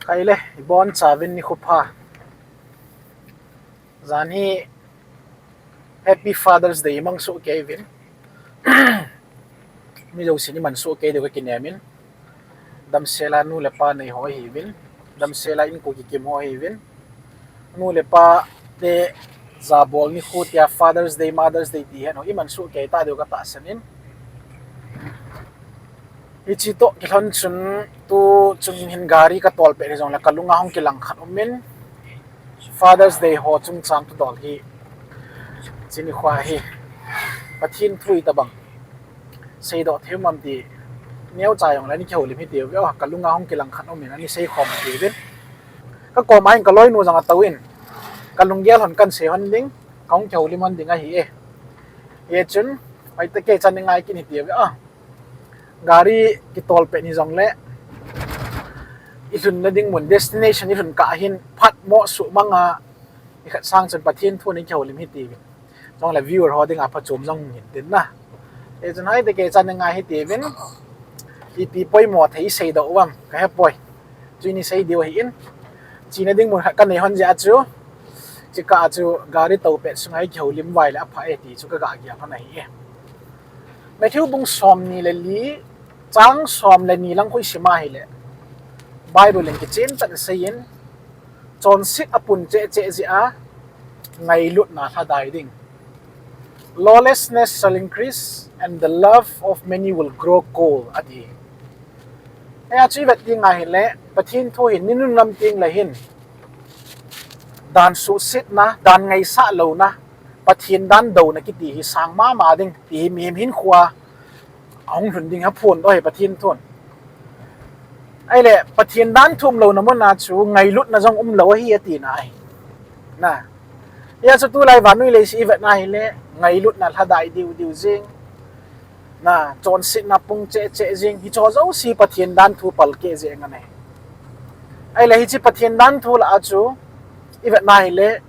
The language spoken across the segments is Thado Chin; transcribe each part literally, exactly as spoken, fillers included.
Kei le, ibonchauvin nikho pha. Jan hi Happy Father's Day mang soh kei uvin. Mi jousen iman soh kei diu kakinem in. Damsel a nu le pa nei ho ihiuvin. Damsel a insung kikim ho ihiuvin. Nu le pa te jabol nikho tia Father's Day, Mother's Day ti hen ho iman soh kei ta diu katahsan in. Hiche toh kilhon chun tuchung hin gari katol pet hijongle kalunga hung kilang khat um in, Father's Day ho chungchang thudol hi, hiche nikho hi Pathen thu itobang seidoh thei um am ti neocha jongle ana kihoulim hitiuve, o, kalunga hung kilang khat um in ana seikhom hitiuvin. Kakoma in kaloinu jong atouvin, kalunggel hon kahin sei hon ding, kahung kihoulim hon ding ahi e. Hichun, hoitah kei chan ingai kit hitiuve, o. Gari kitol pet hijongle, ilhunna ding mun, destination ilhun kah hin phatmo suhmang a, ikhat sang chun Pathen thu in kihoulim hitiuvin. Jongle viewer ho dinga phachom jong hin tin na. Hichun hoitah kei chan ingai hitiuvin. Ipi poimo thei iseidoh uvam kahepoi. Chu ini sei diu ahin. Chena ding mun khat kanei hon jeh a chu, chukah a chu gari to pet sunga ikihoulim uva ahile apha e ti chu kaga gel hon ahi e. Matthew bung somni le li, chang som le ni lang khu isim a ahile, Bible in kichen tah in aseiyin, chonset apun cheh cheh jeh a ngailutna lhadai ding. Lawlessness shall increase and the love of many will grow cold, ati. Hia chu ivet ding ahile, Pathen thu hin ninunlam tengle hin dan suhsetna, dan ngaisah louna, Pathen dan douna kiti hi sang mama ding ti hi mihem hinkhoa ahung lhun ding aphondoh ahi Pathen thun. Ahile Pathen dan thu umlouna muna chu ngailutna jong umlou ahi atina ahi. Hia chu tulai vannoi leiset ivetna ahile, ngailutna lhadai diu diu jing, chonsetna pung cheh cheh jing, hicheho jouse Pathen dan thu palkeh jeng ahi. Ahile hiche Pathen dan thu lah a chu ivetna ahile,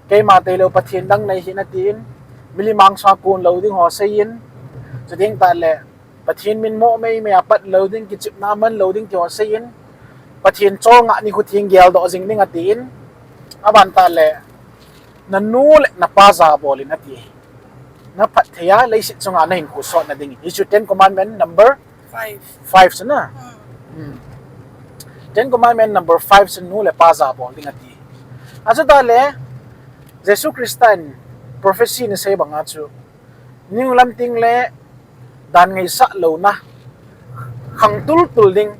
keima tailou Pathen dang nei hih in atin, milim angsunga kon lou ding ho aseiyin, chuteng tahle Pathen min mo meimei a pat lou ding, kichepna aman lou ding ti ho aseiyin, Pathen cholngah nikho theng geldoh jing ding atin, aban tahle nanu le napa jabol in ati. Naphatthei a leiset chunga nahinkho sotna dingin. Hichu Ten Commandment number five chu na. Ten Commandment number five chu nu le pa jabol ding ati. Achutahle Jesu Christa in prophecy in asei banga chu, ninunlam tengle dan ngaisah louna, khang tultul ding,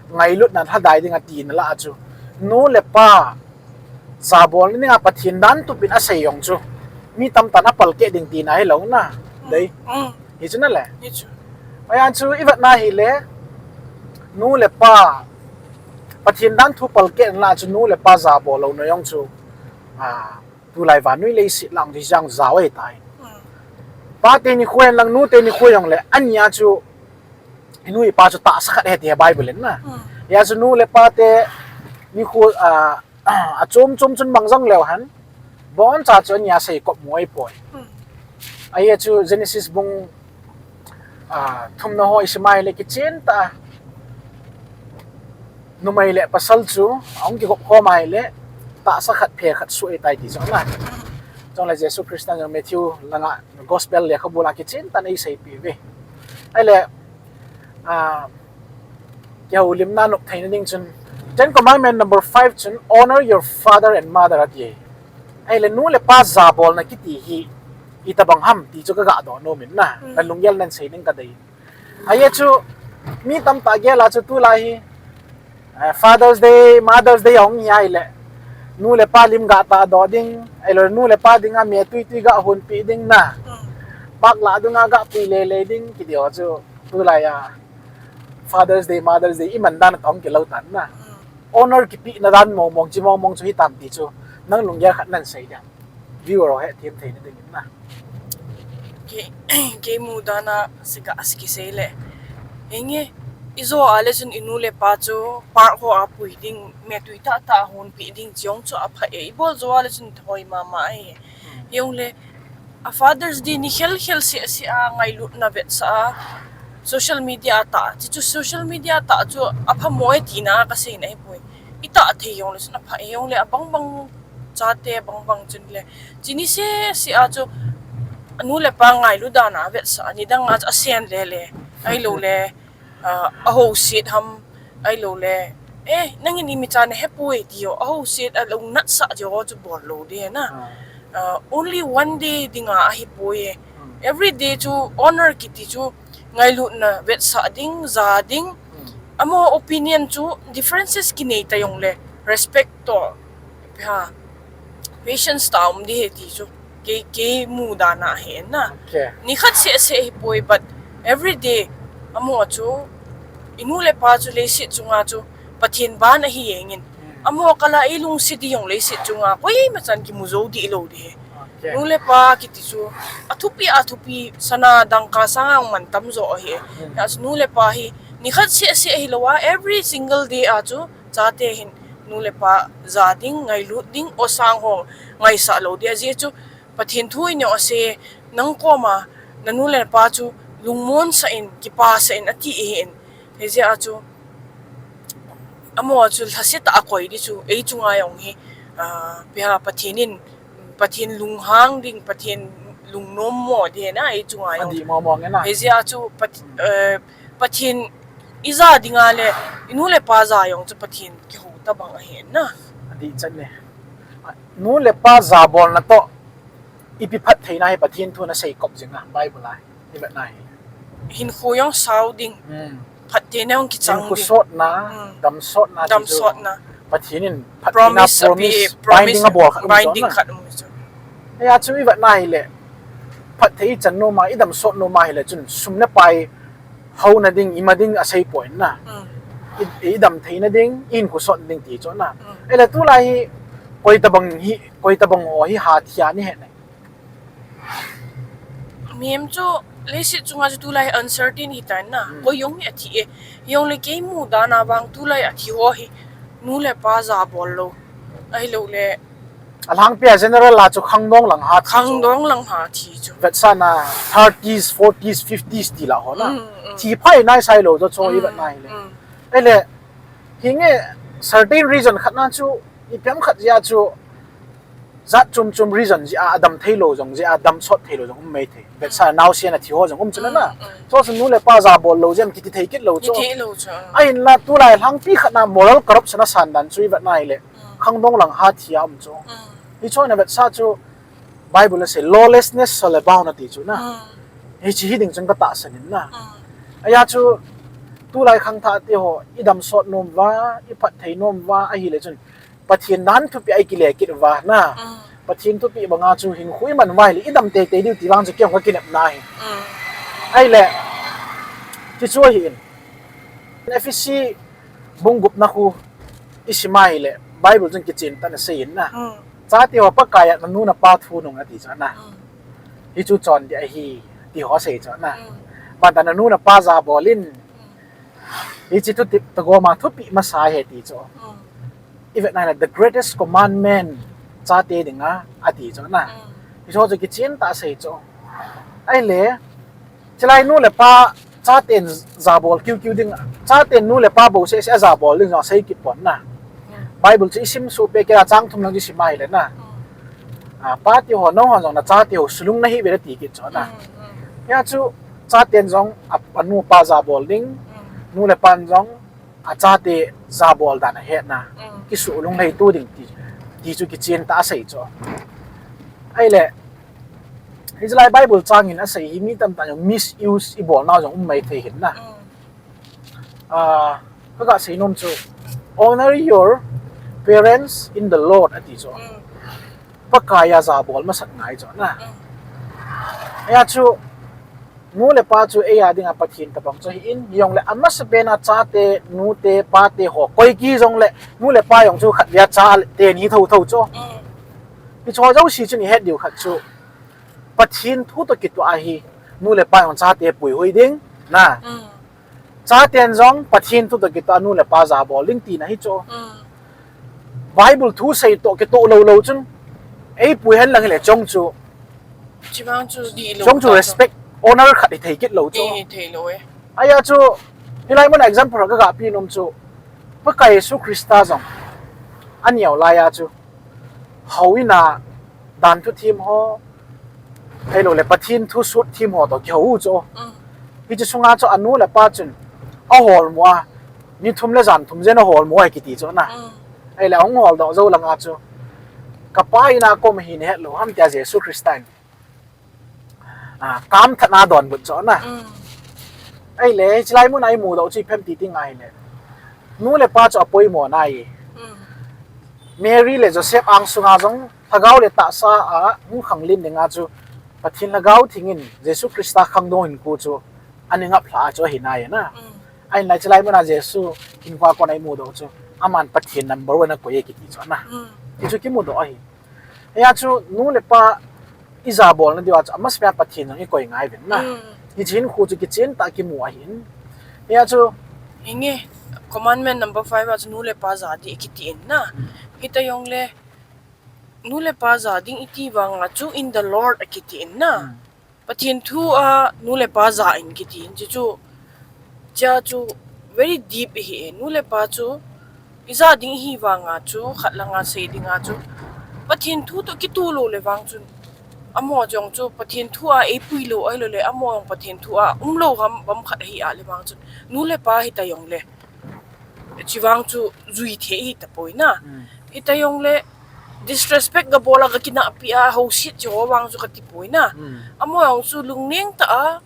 ngailutna lhadai ding atina lah a chu, nu le pa jabolna dinga Pathen dan tup in asei jong chu mi tamtah in apalkeh ding tina hilou na. Dei. Hichu nale. Ahia chu ivetna ahile, nu le pa, Pathen dan thu palkeh lah a chu nu le pa jabol louna jong chu, tulai vannoi leiset lang hi jang jao ahitai. Pate nikho henlang nute nikho jongle, ania chu inu ipa chu tahsa khat ahi ti Bible in na. Hia chu nu le pate nikho achom chom chun mang jongleu hen, boncha chu ania seikop mo ahipoi. Ahia chu Genesis bung thumna ho isim a ahile kichen tah a, numei le pasal chu ahung kikop khom a ahile, tahsa khat phe khat soh ahitai ti jong na. Chule Jesu Christa jong Matthew langa Gospel lekhabu lah a kichen tah in eiseipeh uve. Ahile, kihoulimna nop theina ding chun, Ten Commandment number five chun, Honor your father and mother, ati. Ahile nu le pa jabolna kiti hi itobang ham ti chu kaga doh nom in na. Nalunggel in sei ding kadei. Ahia chu mi tamtah gel a chu tulai hi Father's Day, Mother's Day ahung hi ahile, nu le pa lim ga tahdoh ding, ahilou nu le pa dinga me tuitui ga honpeh ding na, park lah dunga ga pui lele ding kiti ho chu tulai a Father's Day, Mother's Day iman dan a kahung kilou tan na. Honor kipehna dan mongmong, chi mongmong chu hitam ti chu nang lunggel khat in sei dia, viewer ho hethem theina dingin na. Kei, kei mudan a sika, sikisei le, henge, ijo a le chun inu le pa chu park ho a pui ding, me tui tahtah honpeh ding jong chu apha e, ibol jo a le chun hoi mama e. Hijongle a Father's Day ni khelkhel sehseh a ngailutna vetsah a social media a tah, chuchu social media a tah chu aphamo e tina kaseina ahipoi. itah thei jongle chun apha, hijongle abang bang chate abang bang chun le, chini sese a chu anu le pa ngailu dan a avetsah, nidang a chu asen le le, ahilou le, ah, ahouset ham, ahilou le, eh, nangin imi cha nahepoi ti ho, ahouset a lungnat sah jeh ho chu bol lou ding na. Ah. Ah, only one day dinga ahipoi. Hmm. Every day chu honor kiti chu ngailutna vetsah ding, ja ding. Hmm. Amaho opinion chu differences kinei ta jongle respect toh, ha, patience toh um ding ahi ti chu kei, kei mudan a ahi na. Okay. Nikhat seh seh ahipoi, but every day amaho chu, inu le pa chu leiset chunga chu Pathen ban ahi jengin. Hmm. Amaho kal a eilungset ding jong leiset chunga koima chan kimu jou ding lou ding ahi. Okay. Nu le pa kiti chu athupi, athupi, sana dangka sanga mantam jo ahi. Hmm. Hijeh chun nu le pa hi nikhat seh seh ahilou a, every single day a chu chate hin nu le pa ja ding, ngailut ding, osang ho ngaisah lou ding. Ajeh chu Pathen thu in jong asei, nang koma nanu le napa chu lungmonsah in, kipasah in ati ahin. Hijeh a chu amaho chu lhasetah a akoi ding chu, ei chunga jong hi, ah, ipi ham, Pathen in, Pathen lunghang ding, Pathen lungnom mo ding na, ei chunga jong. Adih mo mo nge na. Hijeh a chu Pat-, eh, Pathen ija dinga le, inu le ipa ja jong chu Pathen kihou tabang ahi na. Adih chan e. Nu le pa jabolna toh ipi phattheina hi Pathen thu in asei kop jing a, Bible a hi. Ivet na hi. Hinkho jong sao ding. Hmm. Phattheina jong kichang ding. Hinkho sotna, hmm, damsotna ti chu. Damsotna. Pathen in phattheina promise, promise, binding abol khat um chu na. Binding khat um chu. Hijeh a chu ivet na hile, phatthei ichan nom a, idamsot nom a hile chun sum le pai hauna ding, ima ding asei poi na. Hmm. I, idam theina ding, ihinkho sot ding ti chu na. Hmm. Ahile tulai hi, koi tabang hi, koi tabang ho hi hathi a nahet ne. Mihem chu leiset chunga chu tulai uncertain hita na. Hmm. Koi jong hi athi e. Hijongle kei mudan a vang tulai athi ho hi nu le pa jabol lou, ahilou le alhangpi a general a chu khangdong lang hathi chu. Khangdong lang hathi chu. Vetsahna thirties, forties, fifties ti lah ho na. Mm, mm. Thi phai nai sai lou chu chu, mm, ivet na hile. Mm. Ahile, hinge certain reason khat na chu, ipi ham khat jeh a chu, jat chom chom reason jeh a, adam thei lou jong jeh a, damsot thei lou jong um mai thei. Vetsah, mm, naosen athi ho jong um chu na. Mm, mm. Chu chu nu le pa jabol lou jeh a kiti thei kit lou chu. Kiti lou chu. Ahinla tulai lhangpi khat na moral corruption asan dan chu ivet na hile. Mm. Khangdong lang hathi a um chu. Mm. Hichu na vetsah chu Bible in asei lawlessness shall abound ati chu na. Mm. Hiche hi ding chun katahsan in na. Mm. Ahia chu tulai khangthah te ho idamsot nom uva, iphatthei nom uva ahile chun Pathen dan thupeh a ikile kit uva na. Mm. Pathen thupeh banga chu hinkho iman uva hile idam teitei diu ti vang chu kei jong kakinepna ahi. Mm. Ahile, hichu ahin. Ephesi bung gupna khu isim a hile, Bible chun kichen tah in asei in na. Mm. Chate ho, Pakai a nanu napa thu nung ati chu na. Mm. Hichu chondih ahi, ti ho asei chu na. Mm. Ban ta nanu napa jabol in. Mm. Hiche thutep toh gom a thupeh masa ahi ti chu. Mm. Ivet na hile the greatest commandment chate dinga ati chu na. Mm. Hichu chu kichen tah asei chu. Ahile, chulai nu le pa chaten jabol kiu kiu ding, chaten nu le pa bou seh seh ajabol ding jong asei kit pon na. Mm. Bible chu isim soh peh kit a chang thum lang chu isim a hile na. Mm. Ah, pate ho, nangho jong nachate ho sulung nahi uve ati kit chu na. Mm, mm. Hia chu chaten jong a, anu apa jabol ding, mm, nu le pan jong achate jabol dan ahetna. Mm. Kisuh lunglhai to ding ti, ti chu kichen tah asei chu. Ahile, hiche lai Bible chang in asei hi mi tamtah in misuse ibol nau jong um mai thei hin na. Mm. Ah, kaga sei nom chu, "Honor your parents in the Lord," ati chu. Mm. Pakai a jabol masat ngai chu na. Mm. Ahia chu, nu le pa chu eia dinga Pathen tabang chu ahin, hijongle amasapen a chate, nute, pate ho, koi kihi jongle, nu le pa jong chu khatvei a chate ni thotho chu. Mm. Hiche ho jouse chun ihet diu khat chu, Pathen thu toh kitoh a hi, nu le pa jong chate puihui ding, na. Mm. Chaten jong Pathen thu toh kitoh a nu le pa jabol ding tina hi chu. Mm. Bible thusei toh kitoh lou lou chun, eipui hen lang hile chong chu. Chibang chu dihlou chong chu ta chu. Respect, honor khat hithei kit lou chu. Hithei lou e. Ahia chu, hilai mun a example khat kaga pe nom chu, Pakai Jesu Christa jong Aneo laiya chu, houin a dan thu them ho, ahilouleh Pathen thu sut them ho toh kihou u chu. Hiche sunga chu anu le apa chun aholmo a, ni thum le jan thum jen aholmo ahi kiti chu na. Ahile ahung holdoh jou langa chu, kapa in a kom ahi nahet lou ham tia Jesu Christa in kamthatna adonbut chu na. Ahile hiche lai muna imudoh chu ipi ham ti ding ahile, nu le pa chu apoimo nai. Mary le Joseph angsunga jong lhagao le tahsa a hung khanglen dinga chu Pathen Lhagao Theng in Jesu Christa khangdong hinkho chu ana ngaplhah a chu ahi nai na. Ahinla hiche lai muna Jesu hinkhoa kona imudoh chu, aman Pathen number one akoi e kiti chu na. Hichu kimudoh ahi. Hia chu nu le pa ijabolna diuva chu amasapea Pathen jong ikoi ngai uvin na. Hiche hinkho chu kichen tah kimu ahin. Hia chu hinge, commandment number five a chu nu le pa ja ding kiti in na. Hita jongle nu le pa ja ding iti vanga chu in the Lord akiti in na. Pathen thu a nu le pa ja in kiti in, chuchu chia chu very deep ahi e. Nu le pa chu ija ding ihi vanga chu khat langa sei dinga chu Pathen thu toh kitoh lou le vang chun, amaho jong chu Pathen thu a eipui lou ahiloule amaho jong Pathen thu a umlou ham bang khat ahi a le vang chun, nu le pa hita jongle chuvang chu jui thei hitapoi na. Hita jongle disrespect gabol a gakinahpi a houset cheho vang chu katipoi na. Amaho jong chu lungneng tah a,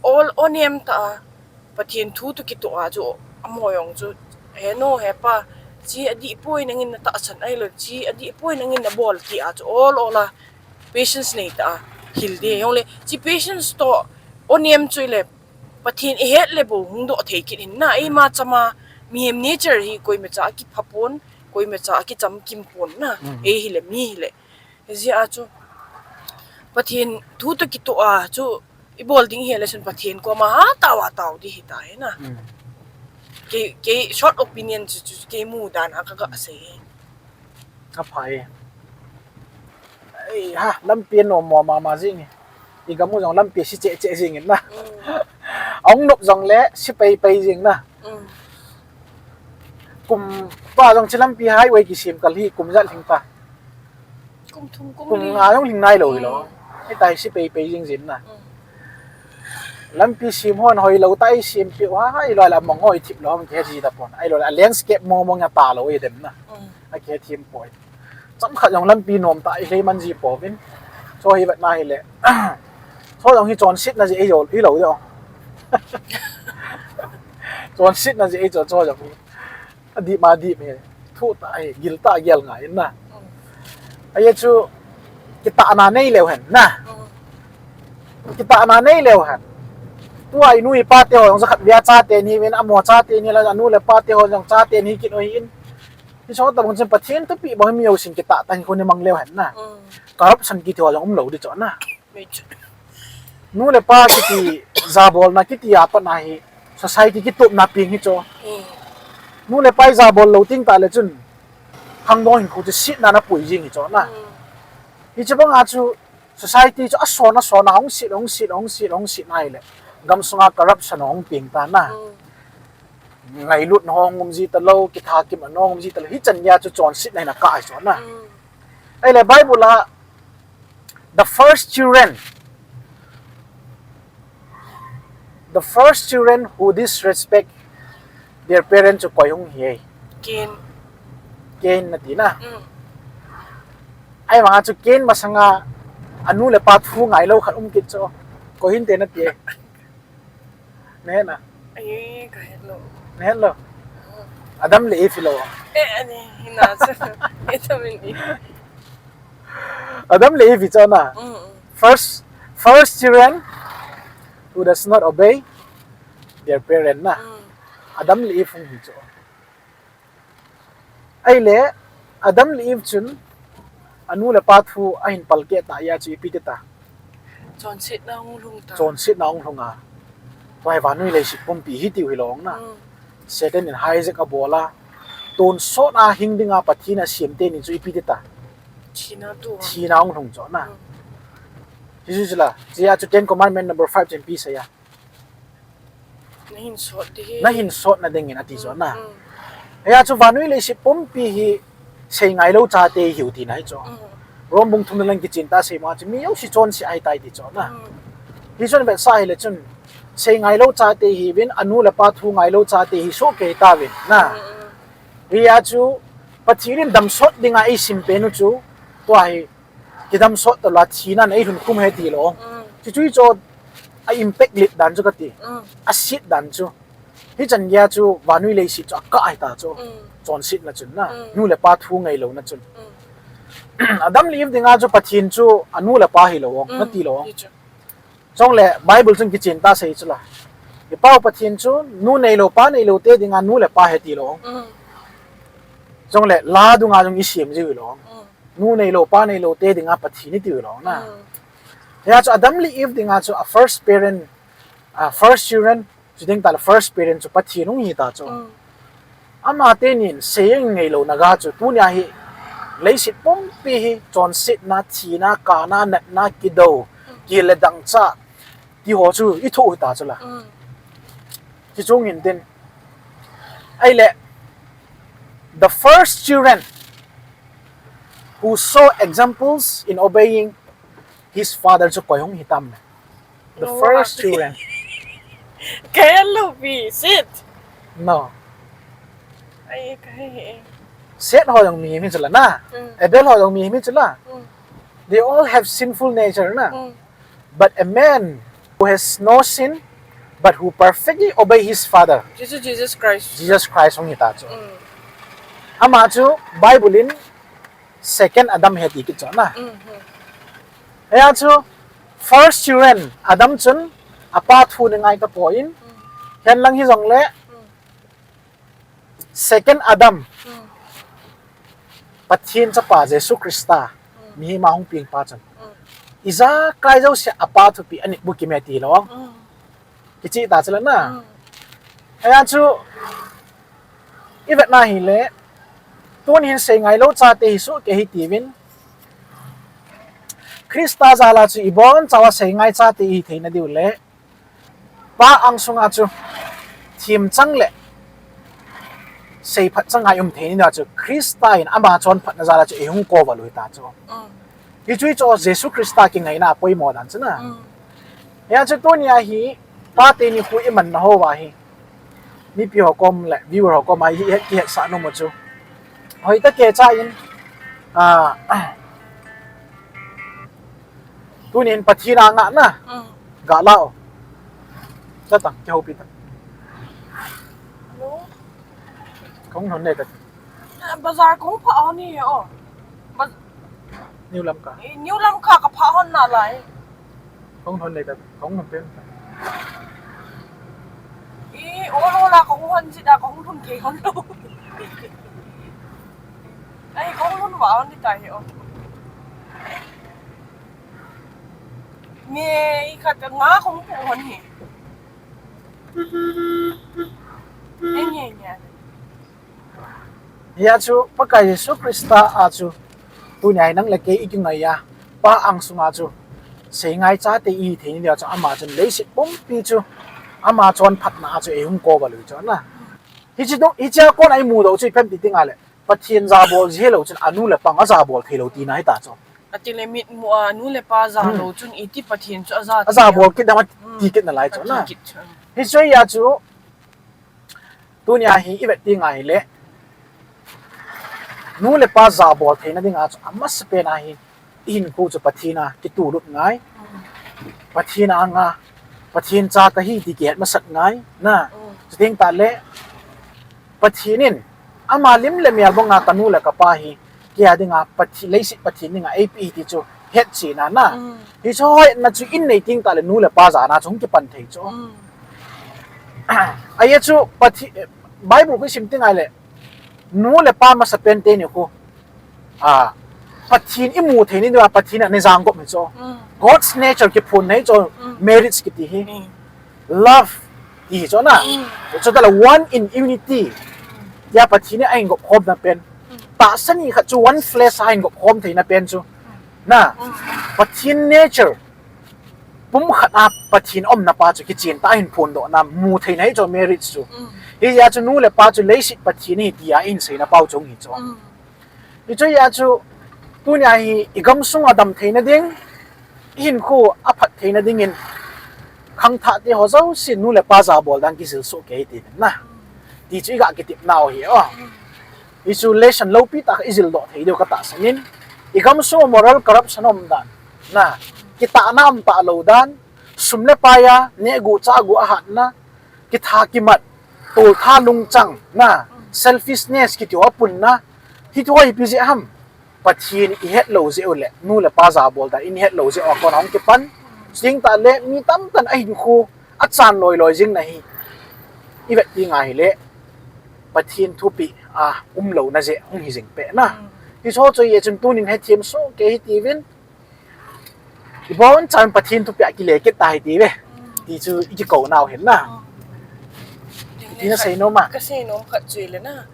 ol onem tah a Pathen thu toh kitoh a chu, amaho jong chu, he nu, he pa, chi adihpoi, nangin natahsan ahilou, chi adihpoi, nangin nabol ti a chu ol ol a patience nei tah a hil ding. Jongle chi patience toh onem chu ile Pathen ihet le bou hung doh thei kit hin na. Eima chama mihem nature hi koimacha akiphapon, koimacha akichamkim pon na. Ei hile mi hile, hijeh a chu Pathen thu toh kitoh a chu ibol ding hile chun Pathen koma hatah a tao ding hita hi na. Kei, kei short opinion chu, chu kei mudan a kaga sei hi. Aphai. Ei ha, lampi anom mama jing e. Igam u jong lampi si cheh cheh jing in na. Ahung nop jongle si pei pei jing na. Kum pa jong chu lampi highway kisem kal hi kum jat lhing ta. Kum nga jong lhing nailou hilou. Hitia hi si pei pei jing jin na. Lampi sem hon hoilou tah isempeh u ha, ahiloule amang ho ithip lou ham kihe ji tapon. Ahiloule a landscape mong mong a talou idem na. Akihe thempoi. Chomkhat jong lampi nomtah ilhei man ji pouvin. Chu hi vetna hile, chu jong hi chonsetna jeh hilou ding. Chonsetna jeh chu, chu jong hi adip ma dip hi, thuhtah hi giltah gel ngai in na. Ahi chu, kitahna neileu hen na. Kitahna neileu hen. Tua inu ipa teho jong jakhat bia chate ni uvin, amaho chate ni la, anu le pa teho jong chate ni kit u ahin. Hiche tobang chun Pathen thupeh bang mi jousen kitah tah hinkho imang leu hen na. Corruption kiti ho jong umlou ding chu na. Nu le pa kiti jabolna kiti a pat na hi society kitupna peng hi chu. Nu le pa ijabol lou teng tah le chun khangdong hinkho chu setna napui jing hi chu na. Hiche banga chu society chu ason ason a hung set, hung set, hung set, hung set na hile, gamsunga corruption ahung peng ta na. Ngailutna hung um ji talou, kithakim ana hung um ji talou, hichan geiya chu chonsetna hin akah hi chu na. Ahile Bible a, the first children, the first children who disrespect their parents chu koi hung hi e? Cain nati na. Ahivanga chu Cain masanga anu le pa thu ngailou khat um kit chu, koi hinte nati e? Nahet na? Nahet lou? Adam le Eve hilou. Adam le Eve chu na. First, first children who does not obey their parent na. Adam le Eve hung hi chu. Ahile, Adam le Eve chun anu le pa thu ahin palkeh tah jeh a chu ipi ti ta? Chonsetna hung lhung a. Tua hi vannoi leiset pumpi hi tiu hilou na. Satan in hijack abol a, tonsot a hing dinga Pathen asem teni chu ipi ti ta? Thina hung lhung chu na. Hichu chu la, hichea chu Ten Commandment number five chun ipi asei a? Nahinsotna dingin ati chu na. Hia chu vannoi leiset pumpi hi seingailou chate hiu tina hi chu. Rom bung thum na lang kichen tah a seima chu mi jouse chonset ahitai ti chu na. Hichun vetsah hile chun, seingailou chate hiuvin, anu le apa thu ngailou chate hi sohkei tauvin na. Hia chu Pathen in damsot dinga eisim pen u chu, tua hi kidamsot taloa thina in eilhun khum ahi tilou. Chuchu chu a impact let dan chu kati. Aset dan chu. Hichan geiya chu vannoi leiset chu akah ahita chu. Chonsetna chun na. Nu le pa thu ngailouna chun. Adam le Eve dinga chu Pathen chu anu le apa hilou, natilou. Chule Bible chun kichen tah a sei chu la. I Pau Pathen chu nu neilou pa neilou te dinga nu le pa ahi tilou. Chule la dunga jong isem jiu lou. Nu neilou pa neilou te dinga Pathen iti lou na. Hia chu Adam le Eve dinga chu a first parent, a first children, chuteng tah le first parent chu Pathen hung hita chu. Amateni in sei angailou naga chu tunia hi leiset pumpi hi chonsetna, thina, kana, natna, kidou, kile dangchah, tiho chu ithoh hita chu la. Chuche chungin tin, ahile, the first children who saw examples in obeying his father chu koi hung hitam le. The first children. Kahe lou pi, Seth. No. Ai, kahe. Seth ho jong mihem hi chu la na. Abel ho jong mihem hi chu la. They all have sinful nature na. But a man who has no sin, but who perfectly obey his father, Jesus Christ hung hita chu. Ama chu Bible in second Adam ahi ti kit chu na. Hia chu first children Adam chun apa thu angai tapon, hihen lang hijongle second Adam, Pathen chapa Jesu Christa, mihem a hung pengpa chun, ijakai jouse apa thupeh anit bukim e tilou. Kicheh ta chu la na. Hia chu ivetna hile, tuni hin seingailou chate hi sohkei ahi tiuvin, Christa jala chu ibonchauva seingai chate ihi theina diu le, pa angsunga chu themchang le seiphat changa i um theina diuva chu Christa in ama chonphatna jala chu eihung cover u hita chu. Hichu chu Jesu Christa kingaina apoimo dan chu na. Hia chu tunia hi pate nikho imanna hoa hi, mipi ho kom le viewer ho koma hi kihetsah nom u chu, hoitah keicha in, a, tunin Pathen a ngahna ga la o. Chatang kihoupi tan. Kahung lhun nei kati. Bazar kahung phah hon hi o. New Lamka. New Lamka kaphah hon nalai. Kahung lhun nei kati, kahung lhun pen. Ol ol a kahung lhun jeh a kahung lhun thei hon lou. Ai, kahung lhun vah hon ding tai hi o. Ngei khat ka nga kahung pu hon hi. Hia chu Pakai Jesu Christa a chu tunia hi nang le kei ikingai a, pa angsunga chu seingai chate ihi theina diuva chu ama chun leiset pumpi chu ama chonphatna a chu eihung cover u chu na. Hiche a kona imudoh chu ipi ham ti dinga le, Pathen jabol ji helou chun anu le pa ajabol theilou tina hita chu. Atile mitmu a nu le pa jalou chun iti Pathen chu ajabol kit dam ati kit nalai chu na. Hiche a chu tunia hi ivet tenga hile, nu le pa jabol theina dinga chu amasapen a hi ihinkho chu Pathen a kitulut ngai. Pathen a nga, Pathen cha kahi ti kihet masat ngai na. Chuteng tah le Pathen in ama lim le mel banga kanu le kapa hi keia dinga Pathen, leiset Pathen dinga eipeh ahi ti chu hetchetna na. Hiche hoina chu inei teng tah le nu le pa jana chu hung kipan thei chu. Ahi chu Pathen, Bible khu isim tenga le, nu le pa masapen teni khu, a, Pathen imu theina diuva Pathen in ana jangop hi chu. God's nature kiphonna hi chu, marriage kiti hi. Love ti hi chu na. Chutah le one in unity tia Pathen in ahin gop khomna pen, tahsa ni khat chu one flesh a ahin gop khom theina pen chu na. Pathen nature pumkhat a Pathen umna pa chu kichen tah a ahin phondohna mu theina hi chu marriage chu. Hijeh a chu nu le pa chu leiset Pathen ahi tia ahin seina pau chu hi chu. Hichu hia chu, tunia hi i gamsung a dam theina ding, i hinkho a phat theina dingin, khangthah te ho jouse nu le pa jabol dan kijil soh kei ti na. Ti chu i ga kitepnau hi o. Hichu lesson loupi tah i jil doh thei diu ka tahsan in. I gamsung moral corruption um dan. Na, kitahna um talou dan, sum le pai a, neh gu chah gu a hatna, kitha kimat, toltha lungchang, na, selfishness kiti ho a punna, hiti ho hi ipi jeh ham, Pathen i het lou jeh u le, nu le pa jabol dan i het lou jeh u a kona hung kipan, chuteng tah le mi tamtah in a hinkho a chan loi loi jing na hi, i vet ti ngai hile, Pathen thupeh a um louna jeh hung hi jing peh na. Hichu chu hia chun tunin hethem soh kei hi tiuvin, i bon chan Pathen thupeh a kile kit ta hi ti ve. Ti chu i kikou nau hin na. Ti na sei nom a. Ka sei nom khat chu hile na.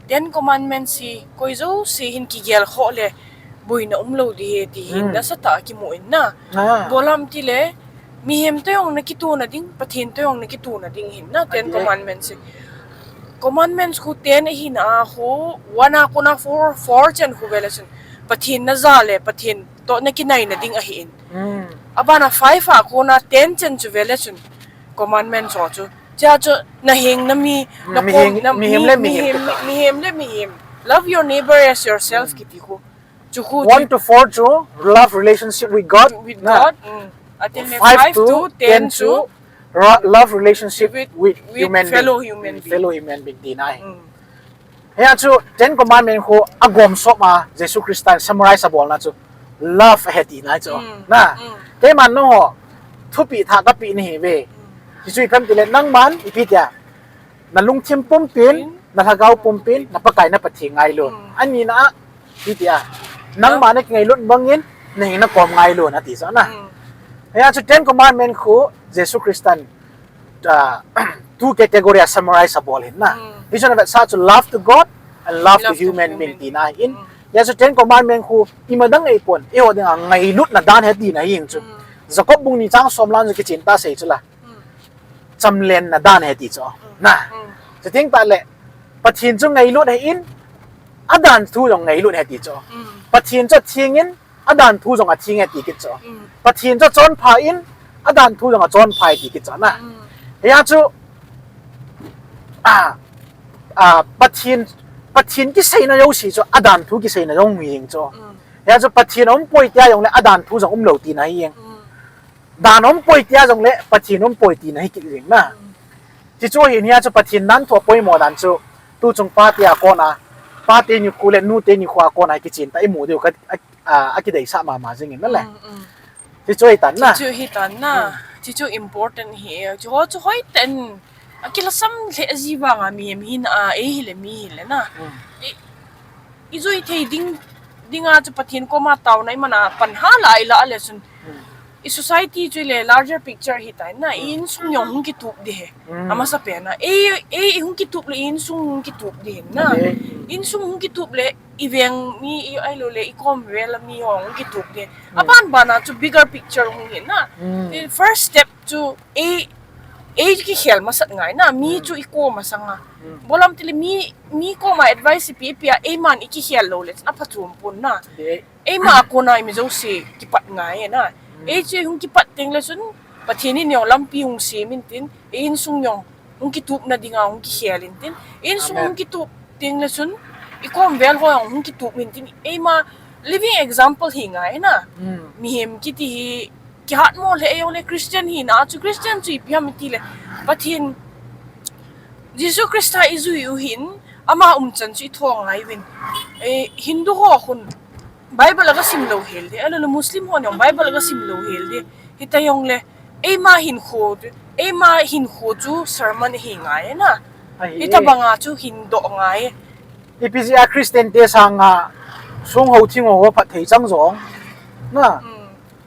Ten Commandments hi koi jouse hin kigel khoh le boina um lou ding ahi ti hi nasatah a kimu in na. Bol ham tile, mihem toh jong na kitona ding, Pathen toh jong na kitona ding hin na, Ten Commandments hi. Commandments khu ten ahi na a khu, one a kona four, four chan khu vele chun, Pathen na ja le, Pathen toh na kinaina ding ahi in. Abana five a kona ten chan chu vele chun, commandment chu chu. Chia chu na heng na mi, na kom, na mihem le mihem. Mihem le mihem. Love your neighbor as yourself kiti khu. Chu khu one to four chu love relationship with God. With God. Atin le five to ten chu love relationship with human being. Fellow human being ti na hi. Hia chu Ten Commandment khu agom sop a Jesu Christa in summarize abolna chu love ahi tina chu. Na. Keiman nangho thupeh thah kapeh nahi ve. Hichu ipi ham tile nangman ipi tia, na lungthim pumpin, na lhagao pumpin, na Pakai na Pathen ngailun. Anina a, ipi tia, nangma na kingailut bangin, na heng na kom ngailun ati chu na. Hia chu Ten Commandment khu Jesu Christa in two category a summarize abol hin na. Hichu na vetsah chu love to God and love to human being tina hi in. Hia chu Ten Commandment khu ima dang eipon, eiho dinga ngailutna dan ahi tina hi in chu. Jacob bung ni chang som lan chu kichen ta sei chu la. Chamlenna dan ahi ti chu. Na. Chuteng tah le Pathen chu ngailut ahi in, adan thu jong ngailut ahi ti chu. Pathen chu atheng in, adan thu jong atheng ahi ti kit chu. Pathen chu achonpha in, adan thu jong achonpha ahi ti kit chu na. Hia chu, a, a, Pathen, Pathen kiseina jouse chu, adan thu kiseina jong hi jeng chu. Hia chu Pathen aumpoi tia jongle, adan thu jong umlou tina hi jeng. Dan aumpoi tia jongle, Pathen aumpoi tina hi kit jeng na. Hichu hin hia chu Pathen dan thu apoimo dan chu, tuchung pate a kona, pate nikho le nute nikho a kona kichen ta imu diu ka, a, a, akideisah mama jing in na le. Hichu hitan na. Hichu hitan na. Hichu important hi e. Hichu ho chu hoiten akilhasam lheh ji vanga mihem hina a, ei hile mi hile na. I, ijui thei ding, dinga chu Pathen koma taona iman a pan hala ila le chun. I society chu le larger picture hitai na, i insung jong hung kitup ding ahi. Amasapen a. Ei, ei, i hung kitup le, i insung hung kitup ding na. Insung hung kitup le, i veng mi, i ahilou le, i kom vel a mi jong hung kitup ding. Aban ban a chu bigger picture hung hi na. I first step chu, ei, ei kikhel masat ngai na, mi chu i kom masanga. Bol ham tile mi, mi koma advice ipi ipi a, eiman i kikhel lou le, chun aphachom pon na. Eima a kona i mi jouse kipat ngai na. Ei chu hung kipat teng le chun, Pathen in jong lampi hung sem in tin, ei insung jong hung kitupna dinga hung kikhel in tin. Insung hung kitup teng le chun, i kom vel ho jong hung kitup in tin. Eima living example hi ngai na. Mihem kiti hi kihatmo lheh jongle Christian hina chu Christian chu ipi ham itile. Pathen Jesu Christa i jui u hin, ama umchan chu i tho ngai uvin. E, Hindu ho khun Bible aga sim lou hel ding, ahilou le Muslim ho jong Bible aga sim lou hel ding. Hita jongle, eima hinkho, eima hinkho chu sermon hi ngai na. Hita banga chu hin doh ngai. Ipi jeh a Christian te sanga song ho thing ho phatthei chang jong. Na.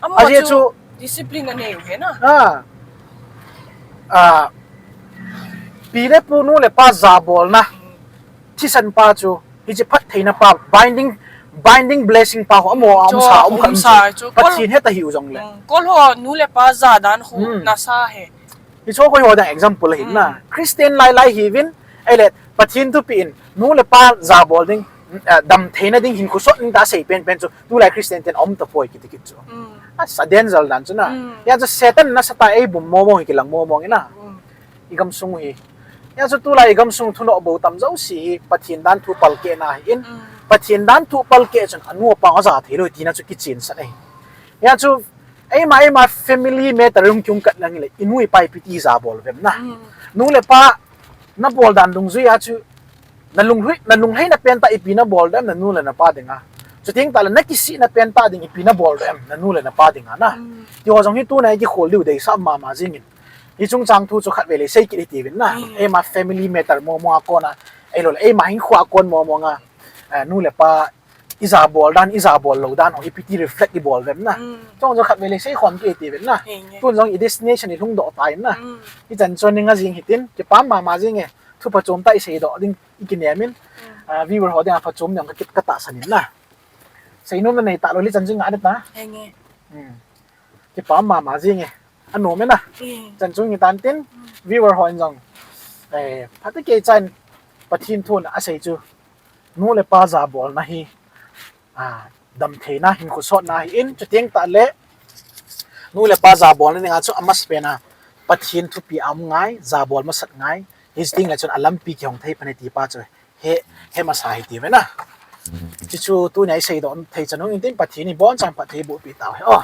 Ajeh chu discipline anei u hi na. A, pi le pu nu le pa jabolna. Thisan pa chu, hiche phattheina pa, binding, binding blessing pa ho, amo a umsa, umkha umsa chu. Pathen heta hiu jongle. Kol ho nu le pa jadan khu nasa hi. Hicho koi ho dang example ahi na. Christian lai lai hiuvin, ahile Pathen thupeh in, nu le pa jabol ding, Damtheina ding hinkho sot ding tah sei penpen chu tulai Christian ten aum tapoi kiti kit chu. Asa danger dan chu na. Hijeh chun Satan nasatah a eibum momo hi kilang momo nge na. Igamsung hi. Hijeh chun tulai igamsung thunoh bou tam jouse hi Pathen danthu palkehna ahin. Pathen danthu palkeh chun anu apa aja theilou tina chu kichensah ahi. Hijeh chun eima eima family matter hung kium kit lang hile inu ipa ipi ti jabol uvem na. Nu le pa nabol dan dungjuia chu nalunglhai, nalunglhaina pentah ipi nabol dem nanu le napa dinga. Chuteng tahle nakisihna pentah ding ipi nabol dem nanu le napa dinga na. Tiho jong hi tuna ikikhol diu deisah mama jengin. Hiche chungchang thu chu khatvei le sei kit hitiuvin na. Eima family matter momo a kona, ahiloule eima hinkhoa kon momo nga, nu le pa ijabol dan, ijabol lou dan ho ipi ti reflect ibol uvem na. Chujong khatvei le seikhom kit hitiuvin na. Tun jong i destination ilhungdoh tan na. Hichan chu ni nga jeng hitin, kipa mama jenge. Thu phachom tah iseidoh ding ikinem in, viewer ho dinga phachom ding katahsan in na. Seinom nanei talou le chan chu nga ding ta. Kipa mama jenge. Anom e na. Chan chu ngi tan tin, viewer hon jong phatecha in Pathen thun asei chu nu le pa jabolna hi damtheina hinkho sotna ahin, chuteng tahle nu le pa jabolna dinga chu amasapen a Pathen thupeh aum ngai, jabol masat ngai. Hiche tengle chun alampi kihong thei phat e ti pa chu he, he masa hitiuve na. Chuchu tunia iseidoh thei chan hung intin Pathen in abonchan phatthei bohpeh tauhen.